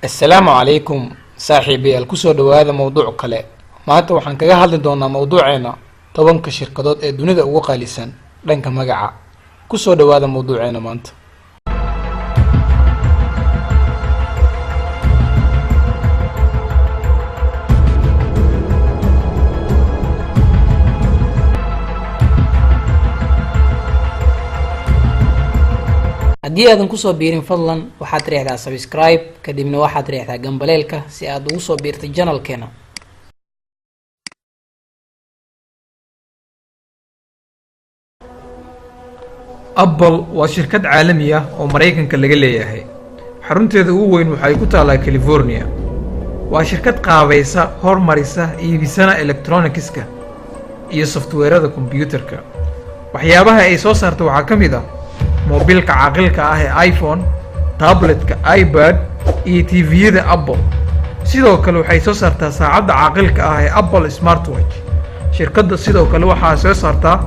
Assalaamu calaykum, saaxiibayaal. Kusoo dhawaada mowduuc kale. Maanta waxaan kaga hadli doonaa mowduuceena 10-ka shirkadood ee dunida ugu qaalisan dhanka magaca. Kusoo dhawaada mowduuceena maanta. Haddii aadan kusoo biirin, fadlan waxaad riixdaa subscribe, kadibna waxaad riixdaa gambaleelka si aad ugu soo biirtay channelkeena. Apple waa shirkad caalami ah oo Maraykanka laga leeyahay. Xarunteeda ugu weyn waxay ku taallaa California. Waa shirkad qaabaysa, hormarisa, iibisana electronicska iyo softwareada kombiyuutarka. Waxyaabaha ay soo saarto waxaa ka mid ah moobilka caaqilka ah ee iPhone, tabletka iPad iyo TV-yada Apple. Sidoo kale waxay soo saartaa saacadda caaqilka ah ee Apple Smartwatch. Shirkadda sidoo kale waxaa soo saartaa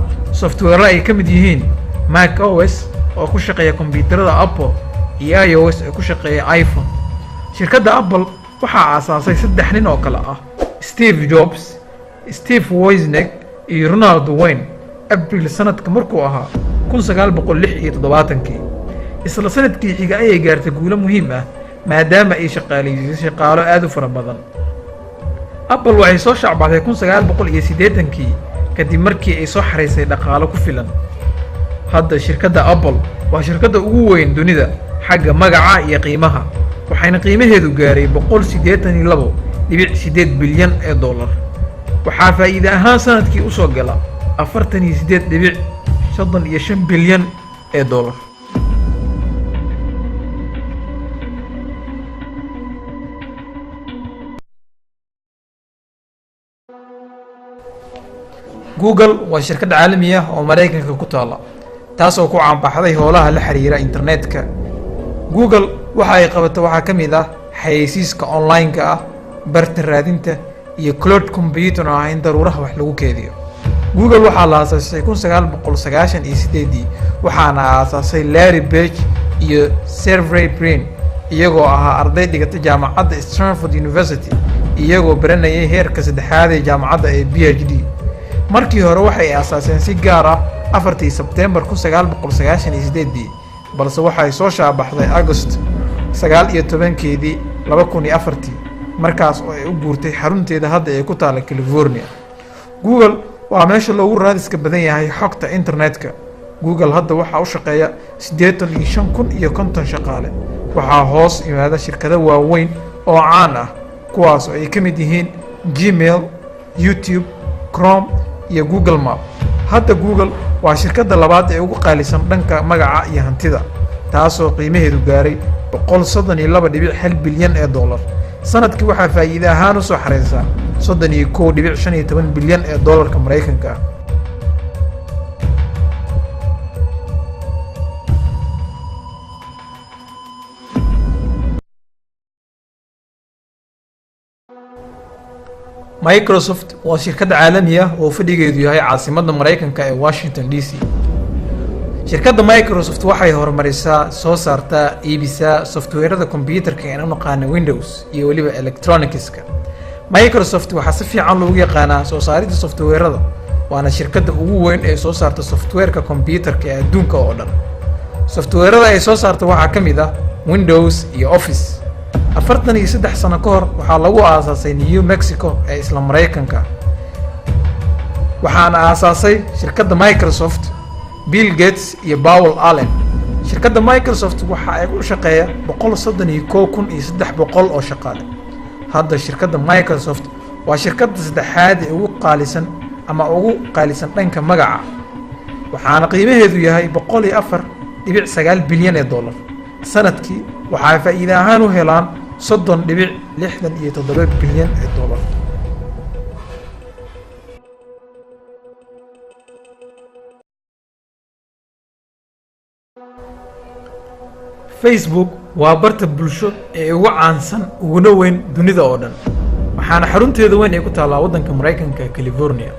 software ay ka mid yihiin Mac OS oo ku shaqeeya kombiyuutarada Apple iyo iOS oo ku shaqeeya iPhone. Shirkadda Apple waxaa aasaasay saddex nin oo kale ah Steve Jobs, Steve Wozniak iyo Ronald Wayne, Abril sanadka markuu ahaa 1976-kii. Isla sanadkii xiga ayay gaartay guulo muhiim ah, maadaama ay shaqaaleysiisay shaqaalo aad u fara badan. Apple waxay soo shaacbaxday 1980-kii, kadib markii ay soo xaraysay dhaqaalo ku filan. Hadda shirkadda Apple waa shirkadda ugu weyn dunida xagga magaca iyo qiimaha, waxayna qiimaheedu gaaray 182.8 bilyan ee dollar. Waxaa faa'iide ahaan sanadkii usoo gala 48.35 bilyan ee dollar. Google waa shirkad caalami ah oo Maraykanka ku taalla, taas oo ku caanbaxday howlaha la xiriira internetka. Google waxa ay qabato waxaa ka mid ah xayeysiiska online-ka ah, barta raadinta iyo cloud computer oo ah in daruuraha wax lagu keediyo. Google waxaa la aasaasay 1998-dii, waxaana aasaasay Larry Page iyo Sergey Brin, iyagoo ahaa arday dhigata jaamacadda Stanford University, iyagoo baranayay heerka saddexaad ee jaamacadda ee PhD. Markii hore waxay aasaaseen si gaar ah 4-tii Sebteembar 1998-dii, balse waxay soo shaabaxday Agost 19-keedii 2004-tii, markaas oo ay u guurtay xarunteeda hadda ee ku taala California. Google waa meesha loogu raadiska badan yahay xogta internetka. Google hadda waxaa u shaqeeya 85,050 shaqaale. Waxaa hoos yimaada shirkado waaweyn oo caan ah, kuwaas oo ay ka mid yihiin Gmail, YouTube, Chrome iyo Google Map. Hadda Google waa shirkadda labaad ee ugu qaalisan dhanka magaca iyo hantida, taasoo qiimaheedu gaaray 132.1 bilyan ee dollar. Sanadkii waxaa faa'iide ahaan usoo xareysaa 31.15 bilyan ee dollarka Maraykanka ah. Microsoft waa shirkad caalami ah oo fadhigeedu yahay caasimadda Maraykanka ee Washington DC. Shirkadda Microsoft waxay horumarisaa, soo saartaa, iibisaa softwareada kombiyuutarka ee u naqaana Windows iyo weliba electronicska. Microsoft waxaa si fiican loogu yaqaanaa soo saaridda softwareada, waana shirkadda ugu weyn ee soo saarta softwareka kombiyuutarka ee adduunka oo dhan. Softwareada ay soo saarto waxaa ka mid ah Windows iyo Office. 43 sano ka hor waxaa lagu aasaasay New Mexico ee isla Maraykanka, waxaana aasaasay shirkadda Microsoft Bill Gates iyo Paul Allen. Shirkadda Microsoft waxa ay u shaqeeya 131,300 oo shaqaale. Hadda shirkadda Microsoft waa shirkadda saddexaad ee ugu qaalisan ama ugu qaalisan dhanka magaca, waxaana qiimaheedu yahay 104.9 bilyan ee dollar. Sanadkii waxaa faa'iide ahaan u helaan 30.67 bilyan ee dollar. Facebook waa barta bulsho ee ugu caansan uguna weyn dunida oo dhan, waxaana xarunteeda weyn ay ku taallaa waddanka Maraykanka ee California.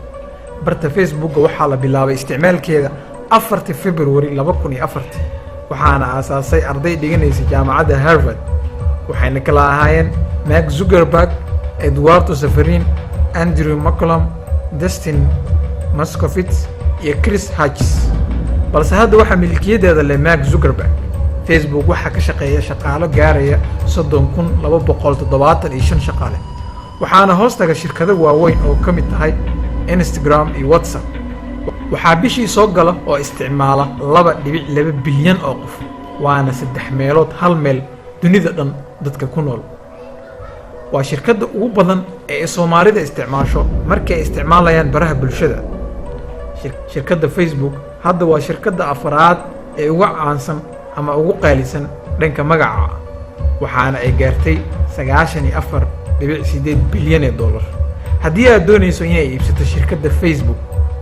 Barta Facebooka waxaa la bilaabay isticmaalkeeda 4-tii February 2004-tii, waxaana aasaasay arday dhiganaysa jaamacadda Harvard. Waxayna kala ahaayeen Mark Zuckerberg, Eduardo Saverin, Andrew McCollum, Dustin Moskovitz iyo Chris Hughes. Balse hadda waxaa milkiyadeeda leh Mark Zuckerberg. Facebook waxaa ka shaqeeya shaqaalo gaaraya 30,275 shaqaale, waxaana hoos taga shirkado waaweyn oo ka mid tahay Instagram iyo WhatsApp. Waxaa bishii soo gala oo isticmaala 2.2 bilyan oo qof, waana saddex meelood hal meel dunida dhan dadka ku nool. Waa shirkadda ugu badan ee ay Soomaalida isticmaasho markii ay isticmaalayaan baraha bulshada. Shirkadda Facebook hadda waa shirkadda afaraad ee uga caansan ama ugu qaalisan dhanka magaca ah, waxaana ay gaartay 94.8 bilyan ee dollar. Haddii aad doonayso inay iibsato shirkadda Facebook,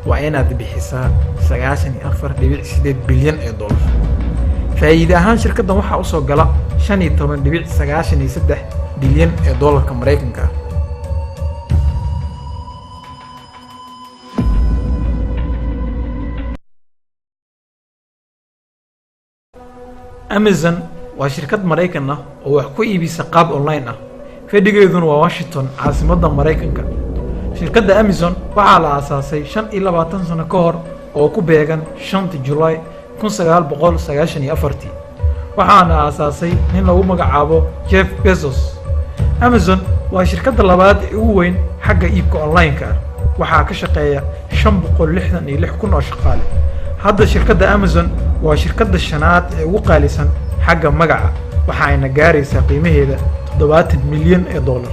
waa inaad bixisaa 94.8 bilyan ee dollar. Faa'iide ahaan shirkaddan waxaa usoo gala 15.93 bilyan ee dollarka Maraykanka ah. Amazon waa shirkad Maraykan ah oo wax ku iibisa qaab online ah, fadhigeeduna waa Washington, caasimadda Maraykanka. Shirkadda Amazon waxaa la aasaasay 25 sano ka hor oo ku beegan 5-ta Julaay 1994-tii, waxaana aasaasay nin lagu magacaabo Jeff Bezos. Amazon waa shirkadda labaad ee ugu weyn xagga iibka online-ka ah. Waxaa ka shaqeeya 566,000 oo shaqaale. Hadda shirkadda Amazon waa shirkadda shanaad ee ugu qaalisan xagga magaca, waxaayna gaaraysaa qiimaheeda 70 milyan ee dollar.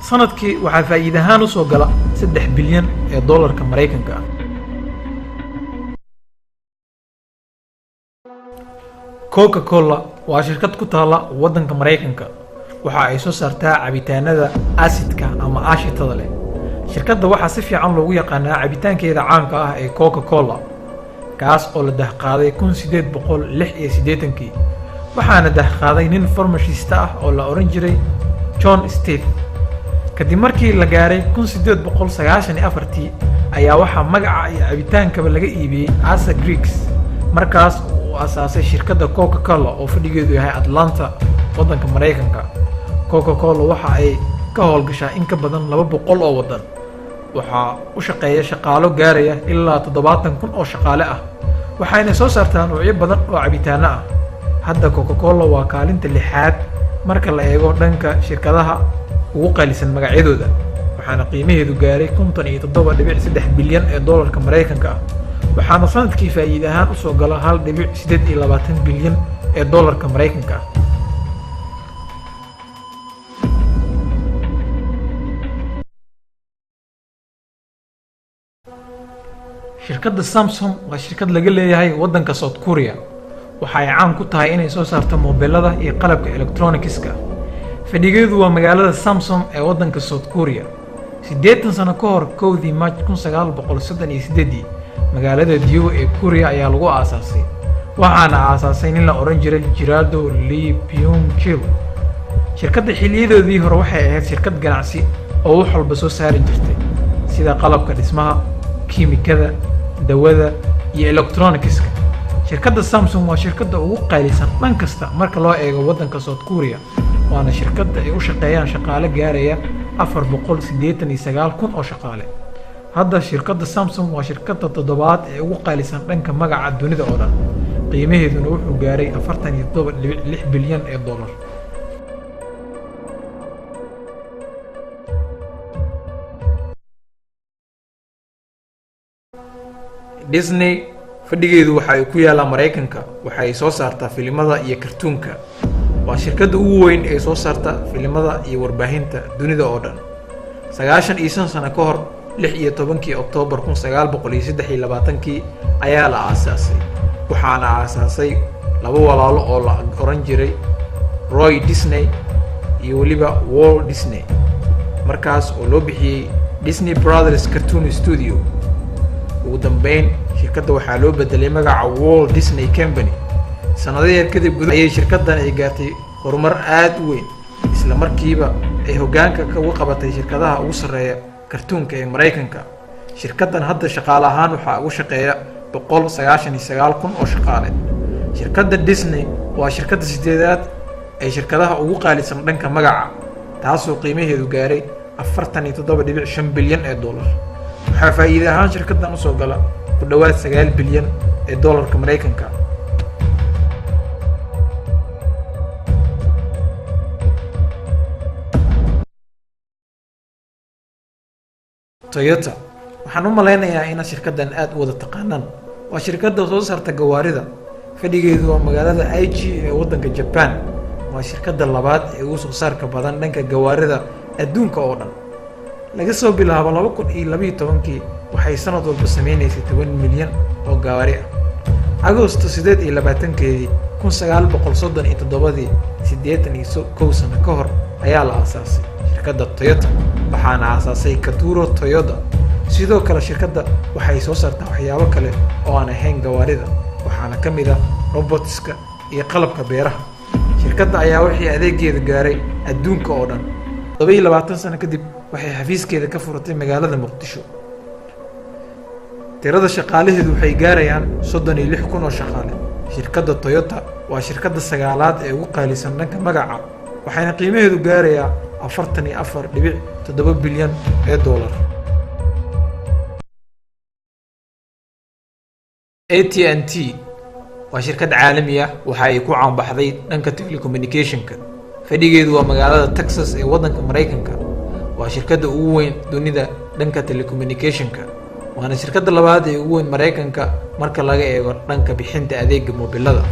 Sanadkii waxaa faa'iide ahaan usoo gala 3 bilyan ee dollarka Maraykanka ah. Coca Cola waa shirkad ku taalla waddanka Maraykanka. Waxa ay soo saartaa cabitaanada asidka ama aashitada leh. Shirkadda waxaa si fiican loogu yaqaanaa cabitaankeeda caanka ah ee Coca Cola, kaas oo la dahqaaday 1886-kii, waxaana dahqaaday nin farmashista ah oo la oran jiray John Stith. Kadib markii la gaaray 1894-tii ayaa waxaa magaca iyo cabitaankaba laga iibiyey Asa Griggs, markaas uu asaasay shirkadda Coca Cola oo fadhigeedu yahay Atlanta, waddanka Maraykanka. Coca Cola waxa ay ka howlgashaa in ka badan 200 oo waddan. Waxaa u shaqeeya shaqaalo gaaraya ilaa 70,000 oo shaqaale ah, waxayna soo saartaa noocyo badan oo cabitaano ah. Hadda Coca Cola waa kaalinta lixaad marka la eego dhanka shirkadaha ugu qaalisan magacyadooda, waxaana qiimaheedu gaaray 57.3 bilyan ee dollarka Maraykanka ah, waxaana sanadkii faa'iide ahaan usoo gala 1.28 bilyan ee dollarka Maraykanka ah. Shirkadda Samsung waa shirkad laga leeyahay waddanka South Korea. Waxa ay caan ku tahay inay soo saarto mobilada iyo qalabka electronicska. Fadhigeedu waa magaalada Samsung ee waddanka South Korea. 80 sano ka hor, 1-dii March 1938-dii, magaalada Daegu ee Korea ayaa lagu aasaasay, waxaana aasaasay nin la oran jiray Gerardo Lee Byung Chil. Shirkadda xiliyadoodii hore waxay ahayd shirkad ganacsi oo wax walba soo saari jirtay, sida qalabka dhismaha, kiimikada, dawada iyo electronicska. Shirkadda Samsung waa shirkadda ugu qaalisan dhan kasta marka loo eego waddanka South Korea, waana shirkadda ay u shaqeeyaan shaqaale gaaraya 489,000 oo shaqaale. Hadda shirkadda Samsung waa shirkadda toddobaad ee ugu qaalisan dhanka magaca dunida oo dhan, qiimaheeduna wuxuu gaaray 47.6 bilyan ee dollar. Disney fadhigeedu waxa ay ku yaallaa Maraykanka. Waxa ay soo saartaa filimada iyo kartuunka. Waa shirkadda ugu weyn ee soo saarta filimada iyo warbaahinta dunida oo dhan. 95 sano ka hor, 16-kii Oktoobar 1923-kii ayaa la aasaasay, waxaana aasaasay laba walaalo oo la oran jiray Roy Disney iyo weliba Walt Disney, markaas oo loo bixiyey Disney Brothers Cartoon Studio. Ugu dambeyn shirkadda waxaa loo bedelay magaca Walt Disney Company. Sanado yar kadib guda ayay shirkaddan ay gaartay horumar aad u weyn, isla markiiba ay hoggaanka uga qabatay shirkadaha ugu sarreeya kartuunka ee Maraykanka. Shirkaddan hadda shaqaale ahaan waxaa ugu shaqeeya 199,000 oo shaqaale. Shirkadda Disney waa shirkadda sideedaad ee shirkadaha ugu qaalisan dhanka magaca, taasoo qiimaheedu gaaray 47.5 bilyan ee dollar. Waxaa faa'iide ahaan shirkaddan usoo gala ku dhowaad 9 bilyan ee dollarka Maraykanka. Toyota, waxaan u malaynayaa inaad shirkaddan aada u wada taqaanaan. Waa shirkadda soo saarta gawaarida. Fadhigeedu waa magaalada Aichi ee waddanka Jaban. Waa shirkadda labaad ee ugu soo saarka badan dhanka gawaarida adduunka oo dhan. Laga soo bilaabo 2012-kii waxay sanad walba sameynaysay 10 milyan oo gawaari ah. Agosto 28-keedii 1937-dii, 81 sano ka hor, ayaa la aasaasay shirkadda Toyota, waxaana aasaasay Katuro Toyota. Sidoo kale shirkadda waxay soo saartaa waxyaabo kale oo aan ahayn gawaarida, waxaana ka mid ah robotiska iyo qalabka beeraha. Shirkadda ayaa wixii adeegeeda gaaray adduunka oo dhan. 27 sano kadib waxay xafiiskeeda ka furatay magaalada Muqdisho. Tirada shaqaalaheedu waxay gaarayaan 36,000 oo shaqaale. Shirkadda Toyota waa shirkadda sagaalaad ee ugu qaalisan dhanka magaca, waxayna qiimaheedu gaarayaa 44.7 bilyan ee dollar. AT&T waa shirkad caalami ah. Waxa ay ku caanbaxday dhanka telecommunicationka. Fadhigeedu waa magaalada Texas ee waddanka Maraykanka. Waa shirkadda ugu weyn dunida dhanka telecommunicationka, waana shirkadda labaad ee ugu weyn Maraykanka marka laga eego dhanka bixinta adeega moobilada.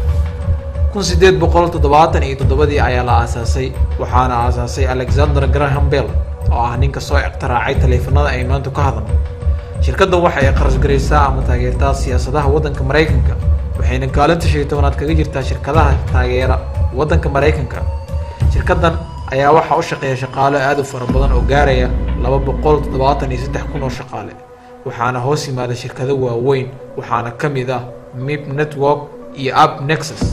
1877-dii ayaa la aasaasay, waxaana aasaasay Alexander Graham Bell, oo ah ninka soo ikhtiraacay taleefanada ay maanta ka hadalno. Shirkaddan waxa ay kharash garaysaa ama taageertaa siyaasadaha waddanka Maraykanka, waxayna kaalinta 15aad kaga jirtaa shirkadaha taageera waddanka Maraykanka. Shirkaddan ayaa waxaa u shaqeeya shaqaalo aad u fara badan oo gaaraya 273,000 oo shaqaale, waxaana hoos yimaada shirkado waaweyn, waxaana ka mid ah MIP Network iyo App Nexus.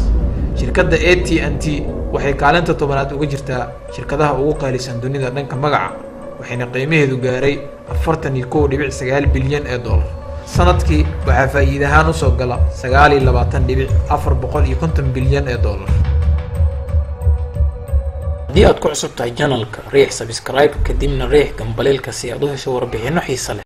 Shirkadda AT&T waxay kaalinta 10aad uga jirtaa shirkadaha ugu qaalisan dunida dhanka magaca, waxayna qiimaheedu gaaray 41.9 bilyan ee dollar. Sanadkii waxaa faa'iide ahaan usoo gala 29.450 bilyan ee dollar. Haddii aad ku cusub tahay channelka, riix subscribe, kadibna riix gambaleelka si aad u hesho warbixinno xiise leh.